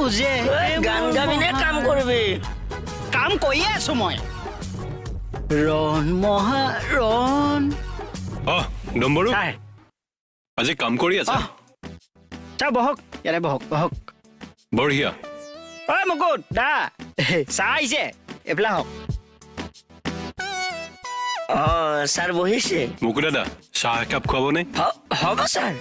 খোজে। ঐ, গান গাবি নে কাম কৰিবি? কাম কৰিয়ে আছো মই। ৰণ মহা ৰণ। অহ ডম্বৰু, ছাৰ। আজি কাম কৰি আছা? অহ ছাৰ, বহক, ইয়াতে বহক, বহক। বঢ়িয়া। ঐ মুকুট দা, চাহ আহিছে, এইফালে আহক। অ ছাৰ, বহিছে। মুকুট দাদা, চাহ একাপ খুৱাবনে? হ'ব ছাৰ।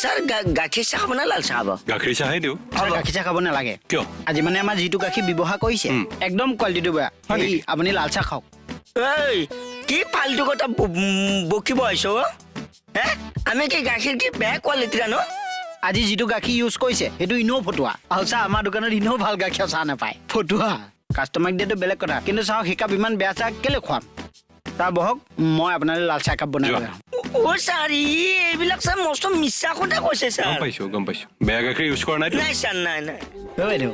ছাৰ, গাখীৰ চাহ খাব নে লাল চাহ খাব? গাখীৰ চাহে দিওঁ। ছাৰ, গাখীৰ চাহ খাব নালাগে। কিয়? আজি মানে আমাৰ যিটো গাখীৰ ব্যৱহাৰ কৰিছে, একদম কোৱালিটিটো বেয়া। হয় নেকি? এই, আপুনি লাল চাহ খাওক। ঐ, কি ফাল্টু কথা বকিব আহিছ অ? হে, আমি কি গাখীৰ কি বেয়া কোৱালিটিৰ আনো? আজি যিটো গাখীৰ ইউজ কৰিছে, সেইটো এনেও ফটুৱা। আৰু চাহ আমাৰ দোকানত এনেও ভাল গাখীৰৰ চাহ নাপায়, ফটুৱা। কাষ্টমাৰক দিয়াটো বেলেগ কথা, কিন্তু চাওক, সেইকাপ ইমান বেয়া চাহ কেলৈ খুৱাম? তাৰ বহক, মই আপোনালৈ লাল চাহ একাপ বনাই যোৱা। লৈ আহোঁ। অ ছাৰ, ই এইবিলাক ছাৰ মস্ত মিছা কথা কৈছে ছাৰ। গম পাইছো, গম পাইছো। বেয়া গাখীৰ ইউজ কৰা নাইতো? নাই ছাৰ, নাই নাই। অ বাইদেউ,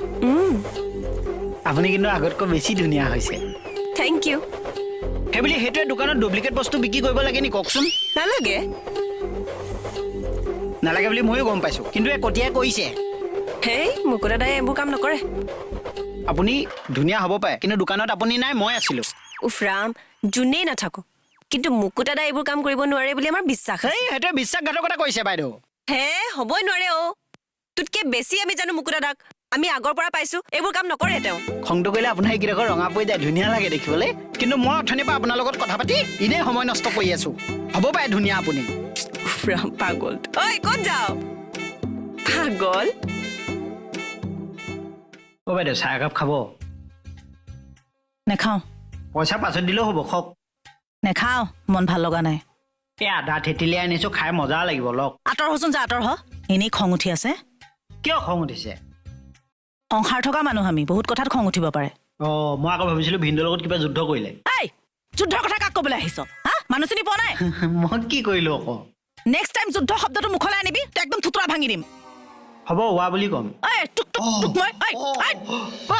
আপুনি কিন্তু আগতকৈ বেছি ধুনীয়া হৈছে। Thank U. সেইবুলি সেইটোৱে দোকানত ডুপ্লিকেট বস্তু বিক্ৰী কৰিব লাগে নি, কওকচোন? নালাগে। নালাগে বুলি ময়ো গম পাইছো, কিন্তু এই কটিয়াই কৰিছে। হেই, মুকুতা দাই এইবোৰ কাম নকৰে। আপুনি ধুনীয়া হ'ব পাৰে, কিন্তু দোকানত আপুনি নাই, মই আছিলো। উফ ৰাম, যোনেই নাথাকো, কিন্তু মুকুতা দাই এইবোৰ কাম কৰিব নোৱাৰে বুলি আমাৰ বিশ্বাস আছে। এই, সেইটোৱে বিশ্বাসঘাতকতা কৰিছে বাইদেউ। হে, হ'বই নোৱাৰে অ। তোতকে বেছি আমি জানো মুকুতা দাক, আমি আগৰ পৰা পাইছো, এইবোৰ কাম নকৰে তেওঁ। খংটো কৰিলে আপোনাৰ এইকেইডোখৰ ৰঙা পৰি যায়, ধুনীয়া লাগে দেখিবলৈ। কিন্তু মই অথনিৰ পৰা আপোনাৰ লগত কথা পাতি এনেই সময় নষ্ট কৰি আছো। হ'ব পাৰে ধুনীয়া আপুনি। উফ ৰাম, পাগল। ঐ, ক'ত যাওঁ পাগল? অ বাইদেউ, চাহ একাপ খাব? নেখাওঁ। পইচা পাছত দিলেও হ'ব, খাওক। নেখাওঁ, মন ভাল লগা নাই। এই আদা থেতেলিয়াই আনিছো, খাই মজা লাগিব, লওক। আঁতৰ হচোন, যা, আঁতৰ হ। এনেই খং উঠি আছে। কিয় খং উঠিছে? সংসাৰ থকা মানুহ আমি, বহুত কথাত খং উঠিব পাৰে। অ, মই আকৌ ভাবিছিলো ভিনদেউৰ লগত কিবা যুদ্ধ কৰিলে। এই, যুদ্ধৰ কথা কাক ক'বলৈ আহিছ? হা, মানুহ চিনি পোৱা নাই? মই কি কৰিলো আকৌ? নেক্সট টাইম যুদ্ধ শব্দটো মুখলৈ আনিবি, তই একদম থুতুৰা ভাঙি দিম। হ'ব, হোৱা বুলি ক'ম। ঐ, তোক তোক তোক মই, ঐ, ঐ।